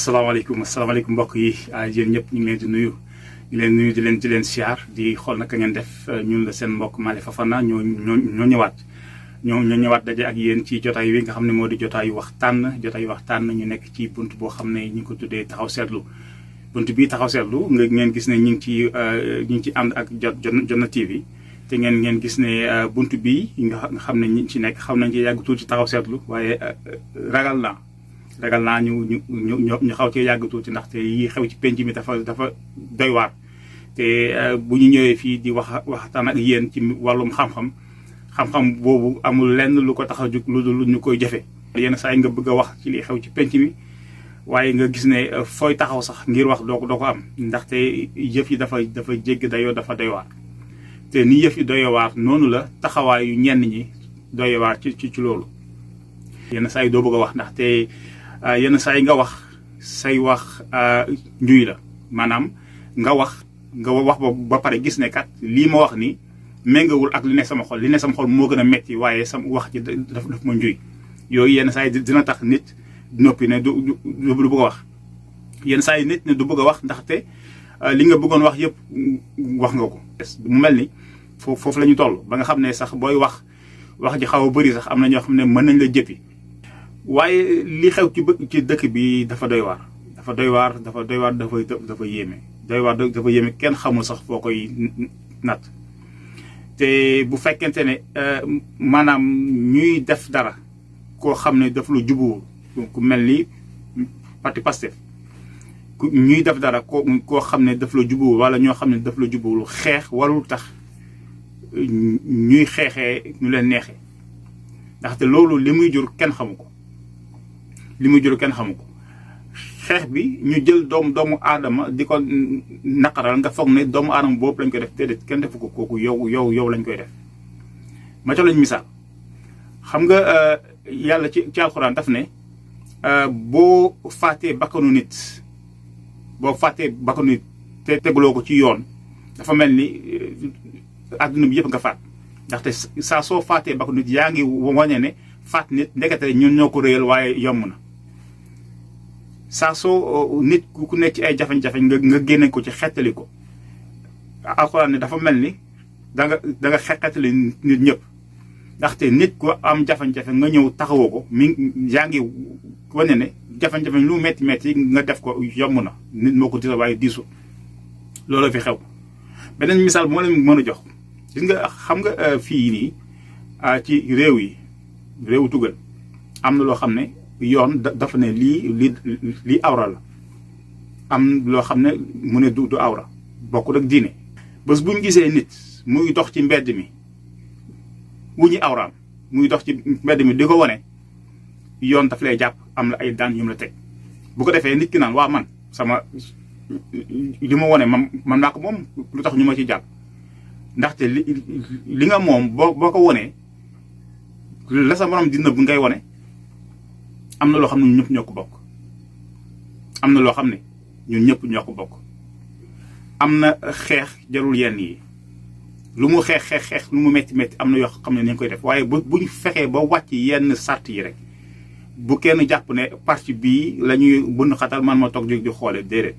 asalaamaaleykum mbokk yi yéen ñëpp ñu ngi leen di nuyu di leen siyaar di xool naka ngeen def ñun la seen mbokk Malick Fofana ñoo ñëwaat daje ak yéen ci jotaay wi nga xam ne moo di jotaayu waxtaan ñu nekk ci bunt boo xam ne ñu ngi ko tuddee taxaw seetlu bunt bii taxaw seetlu ngeen gis ne ñu ngi ci ànd ak Jotna TV te ngeen gis ne bunt bii nga xam ne ñi ci nekk xam nañ ci yàgg tuuti taxaw seetlu waaye ragal naa ñu xaw cee yàgg tuuti ndaxte yi xew ci penc mi dafa doy waar te bu ñu ñëwee fii di waxtaan ak yéen ci wàllum xam-xam boobu amul lenn lu ko tax a jóg lu dul ñu koy jëfe yenn saa yi nga bëgg a wax ci li xew ci penc mi waaye nga gis ne fooy taxaw sax ngir wax doo ko am ndaxte yëf yi dafa jégg dayoo dafa doy waar te ni yëf yi doy waar noonu la taxawaayu ñenn ñi doy waar ci loolu yenn saa yi doo bëgg a wax ndaxte yenn saa yi nga wax say wax njuy la maanaam nga wax ba pare gis ne kat lii ma wax ni méngawul ak li ne sama xol moo gën a metti waaye sama wax ji daf ma njuy yooyu yenn saa yi dina tax nit noppi ne du bëgg a wax yenn saa yi nit ne du bëgg a wax ndaxte li nga bëggoon wax yëpp wax nga ko mu mel ni foofu la ñu toll ba nga xam ne sax booy wax ji xaw a bëri sax am na ñoo xam ne mën nañ la jëppi waaye li xew ci dëkk bi dafa doy waar dafa yéeme kenn xamul sax foo koy nat te bu fekkente ne maanaam ñuy def dara koo xam ne daf lu jubuwul ku mel ni parti Pastef ñuy def dara koo xam ne daf la jubuwul wala ñoo xam ne daf la jubuwul xeex warul tax ñuy xeexee ñu leen neexee ndaxte loolu li muy jur kenn xamu ko xeex bi ñu jël doomu aadama di ko naqaral nga foog ne doomu aadama boobu lañ koy def déedéet kenn defu ko kooku yow lañ koy def ma ca lañ misaal xam nga yàlla ci alxuraan daf ne boo faatee bakkanu nit te teguloo ko ci yoon dafa mel ni àdduna bi yëpp nga faat ndaxte saa soo faatee bakkanu nit yaa ngi wane ne faat nit ndekete ñun ñoo ko réyal waaye yomb na saa soo nit ku nekk ci ay jafe-jafe nga génne ko ci xettali ko alxuraan ne dafa mel ni da nga xettali nit ñëpp ndaxte nit ku am jafe-jafe nga ñëw taxawoo ko yaa ngi wane ne jafe-jafe lu metti nga def ko yomb na nit moo ko disa waaye diisu loolu fi xew beneen misaal bu ma leen mën a jox gis nga xam nga fii nii ci réewu tugal am na loo xam ne yoon dafa ne lii awra la am loo xam ne mu ne du awra bokkul ak diine bés bu ñu gisee nit muy dox ci mbedd mi wuñu awraam muy dox ci mbedd mi di ko wane yoon daf lay jàpp am la ay daan yu mu la teg bu ko defee nit ki naan waa man sama li ma wane man naa ko moom lu tax ñu ma ci jàpp ndaxte li nga moom boo ko wonee la sa morom dina bu ngay wane am na loo xam ne ñun ñëpp ñoo ko bokk am na xeex jarul yenn yi lu mu xeex lu mu metti am na yoo xam ne nañ koy def waaye buñ fexee ba wàcc yenn sart yi rek bu kenn jàpp ne parti bii la ñuy bund xatal man ma toog di xoole déedéet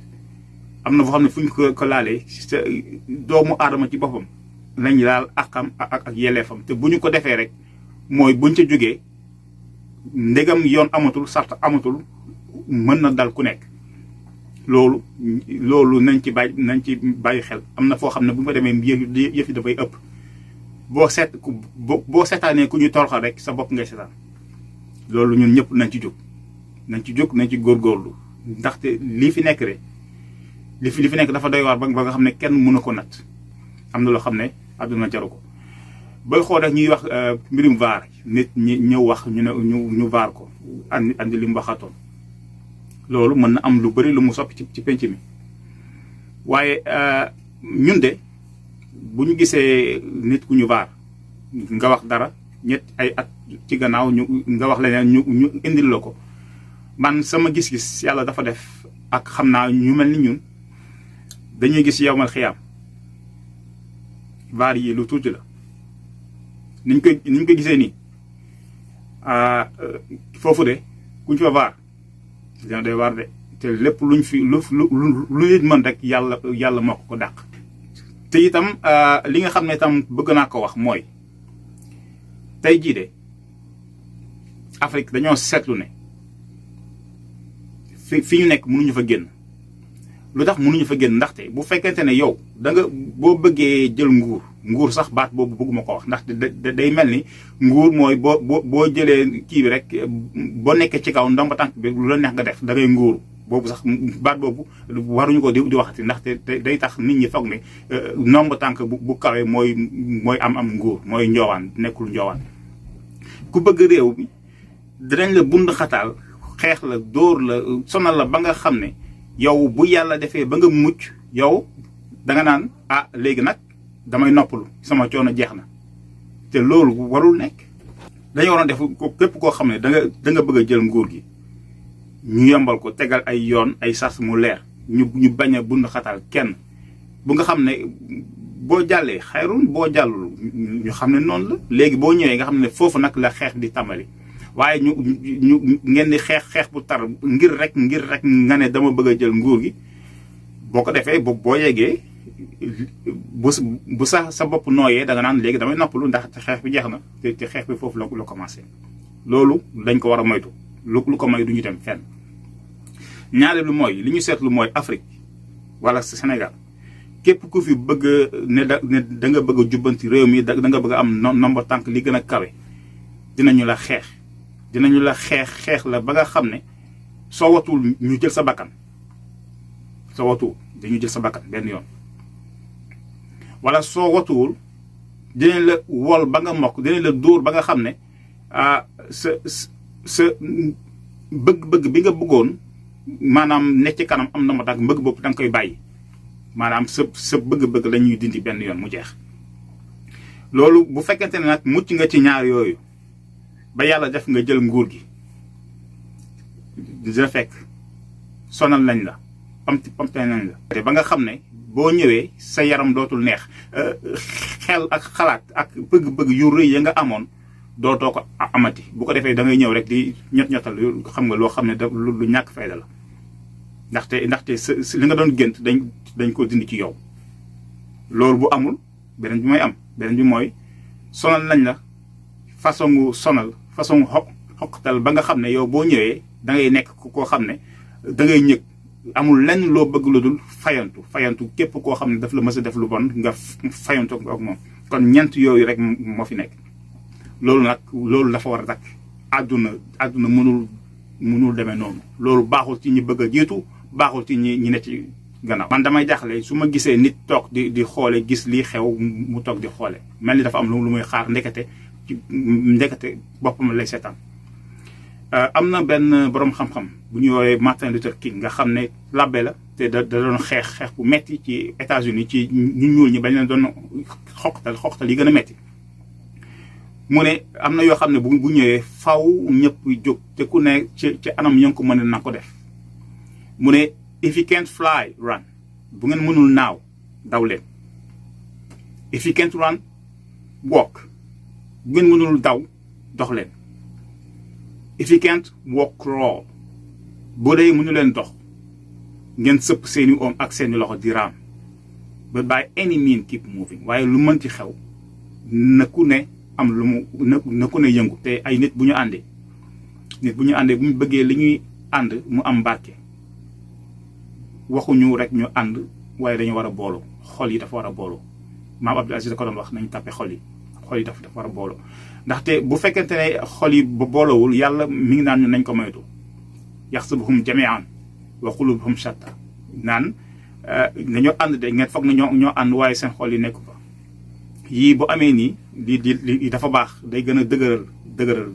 am na foo xam ne fu ñu ko laalee doomu aadama ci boppam lañ laal akam ak yelleefam te bu ñu ko defee rek mooy buñ ca jógee ndegam yoon amatul sart amatul mën na dal ku nekk loolu nañ ci bàyyi xel am na foo xam ne bu ñu fa demee yëf yi dafay ëpp boo seetaanee ku ñu toroxal rek sa bopp ngay seetaan loolu ñun ñëpp nañ ci jóg nañ ci góorgóorlu ndaxte lii fi nekk rek li fi nekk dafa doy waar ba nga xam ne kenn mënu ko natt am na loo xam ne àdduna jaru ko booy xool rek ñuy wax mbirum vaar nit ñi ñëw wax ñu vaar ko andi li mu waxatoon loolu mën na am lu bari lu mu soppi ci penc mi waaye ñun de bu ñu gisee nit ku ñu vaar nga wax dara ay at ci gannaaw nga wax leneen ñu indil la ko man sama gis-gis yàlla dafa def ak xam naa ñu mel ni ñun dañuy gis yowmal xiyaam vaar yi lu tuuti la niñ ko gisee nii foofu de kuñ fa vaar dina doy waar de te lépp luñ fi lu nit mën rek yàlla moo ko dàq. te itam li nga xam ne itam bëgg naa ko wax mooy tey jii de Afrique dañoo seetlu ne fi ñu nekk mënuñu fa génn. lu tax mënuñu fa génn ndaxte bu fekkente ne yow da nga boo bëggee jël nguur sax baat boobu bëgguma ko wax ndaxte day mel ni nguur mooy boo jëlee kii bi rek boo nekkee ci kaw ndomba tànk bi lu la neex nga def da ngay nguuru boobu sax baat boobu waruñu ko di waxati ndaxte day tax nit ñi foog ne ndomba tànk bu kawee mooy am nguur mooy njoowaan nekkul njoowaan. ku bëgg réew mi dinañ la bund xataal xeex la dóor la sonal la ba nga xam ne yow bu yàlla defee ba nga mucc yow danga naan léegi nag damay noppalu sama coono jeex na te loolu warul nekk. dañu waroon def képp koo xam ne da nga bëgg a jël nguur gi ñu yombal ko tegal ay yoon ay sas mu leer ñu bañ a bund xataal kenn bu nga xam ne boo jàllee xayrun boo jàllul ñu xam ne noonu la. léegi boo ñëwee nga xam ne foofu nag la xeex di tàmbali waaye ñu ngeen di xeex bu tar ngir rek nga ne dama bëgg a jël nguur gi boo ko defee boo yeggee bu sa bopp nooyee da nga naan léegi damay noppalu ndax xeex bi jeex na te xeex bi foofu la commencé. loolu dañ ko war a moytu lu ko may du ñu dem fenn. ñaareelu mooy li ñu seetlu mooy Afrique wala Sénégal képp ku fi bëgg ne da nga bëgg a jubbanti réew mi da nga bëgg a am nombre tànk li gën a kawe dinañu la xeex la ba nga xam ne soo watul ñu jël sa bakkan dañu jël sa bakkan benn yoon wala soo watuwul dinañ la wol ba nga mokk dinañ la dóor ba nga xam ne sa bëgg-bëgg bi nga bëggoon maanaam nekk ci kanam am na ma tax bëgg bopp da nga koy bàyyi maanaam sa bëgg-bëgg la ñuy dindi benn yoon mu jeex. loolu bu fekkente ne nag mucc nga ci ñaar yooyu ba yàlla def nga jël nguur gi dina fekk sonal nañ la pamte nañ la. te ba nga xam ne boo ñëwee sa yaram dootul neex xel ak xalaat ak bëgg-bëgg yu rëy ya nga amoon dootoo ko amati bu ko defee da ngay ñëw rek di ñot-ñotal xam nga loo xam ne lu ñàkk fayda la ndaxte li nga doon gént dañ ko dindi ci yow. loolu bu amul beneen bi mooy am beneen bi mooy sonal nañ la façon xoqtal ba nga xam ne yow boo ñëwee da ngay nekk koo xam ne da ngay ñëg amul lenn loo bëgg lu dul fayantu képp koo xam ne daf la mës a def lu bon nga fayantu ak moom. kon ñeent yooyu rek moo fi nekk. loolu dafa war a dakk àdduna mënul demee noonu. loolu baaxul ci ñi bëgg a jiitu baaxul ci ñi ne ci gannaaw. man damay jaaxle su ma gisee nit toog di xoole gis lii xew mu toog di xoole mel ni dafa am lu muy xaar ndekete boppam lay seetaan. am na benn boroom xam-xam bu ñu woowee Martin Luther King nga xam ne labbe la te da doon xeex bu metti ci États-Unis ci ñu ñuul ñi bañ leen doon xoqtal yi gën a metti. mu ne am na yoo xam ne bu ñëwee faw ñëpp jóg te ku ne ci anam ya nga ko mën na ko def. mu ne if you can't fly run bu ngeen mënul naaw daw leen. if you can't run walk bu ngeen mënul daw dox leen. if you can't walk crawl boo dee mënu leen dox ngeen sëpp seeni oom ak seeni loxo di raam. but by any means keep moving waaye lu mën ci xew na ku ne am lu mu na ku ne yëngu. te ay nit bu ñu àndee bu ñu bëggee li ñuy ànd mu am barke waxuñu rek ñu ànd waaye dañu war a booloo xol yi dafa war a booloo. maam Abdou Aziz da ko doon wax nañu tàppe xol yi dafa war a booloo ndaxte bu fekkente ne xol yi ba booloowul yàlla mi ngi naan ñu nañ ko moytu. yaxsabuhum jami'an wa qulubuhum shatta naan nañoo ànd de ngeen foog na ñoo ànd waaye seen xol yi nekk fa. yii bu amee nii li dafa baax day gën a dëgëral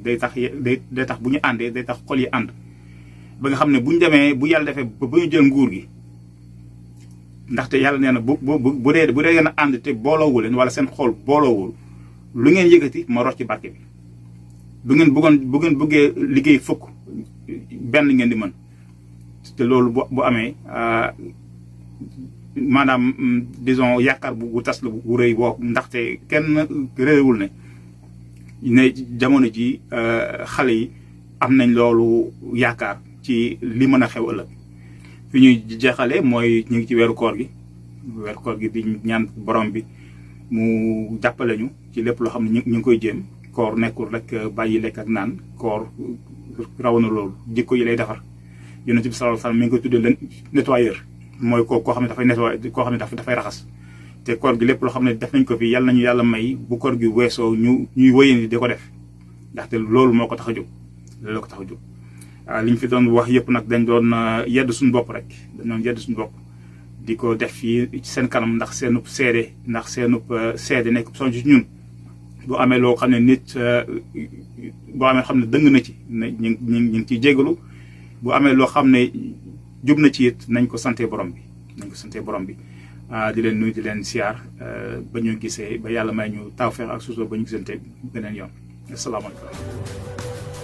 day tax bu ñu àndee day tax xol yi ànd ba nga xam ne bu ñu demee bu yàlla defee ba ñu jël nguur gi ndaxte yàlla nee na bu dee ngeen a ànd te booloowu leen wala seen xol booloowul lu ngeen yëkkati ma rocc ci barke bi. bu ngeen bëggee liggéey fukk benn ngeen di mën te loolu bu amee maanaam disons yaakaar bu tas la bu rëy boo ndaxte kenn réewul ne jamono ji xale yi am nañ loolu yaakaar ci li mën a xew ëllëg. fi ñuy jeexalee mooy ñu ngi ci weeru koor gi di ñaan borom bi mu jàppale ñu ci lépp loo xam ne ñu ngi koy jéem. koor nekkul rek bàyyi lekk ak naan koor raw na loolu jikko yi lay defar Yonent bi sallallahu alayhi wasallam mi ngi koy tuddee leen nettoyeur mooy koo xam ne dafay nettoyer koo xam ne dafay raxas te koor gi lépp loo xam ne def nañ ko fi yàlla nañu yàlla may bu koor gi weesoo ñuy wëyandi di ko def ndaxte loolu moo ko tax a jóg loolu ko tax a jóg li ñu fi doon wax yëpp nag dañ doon yedd suñu bopp rek dañ doon yedd suñu bopp di ko def fii ci seen kanam ndax seenub seede nekk son ci ñun boo amee loo xam ne nit boo amee xam ne dëng na ci ñu ngi ciy jégalu bu amee loo xam ne jub na ci it nañ ko sante borom bi di leen nuyu di leen siyaar ba ñu gisee ba yàlla may ñu tawfeex ak sutura ba ñu gisante beneen yoon asalaamaaleykum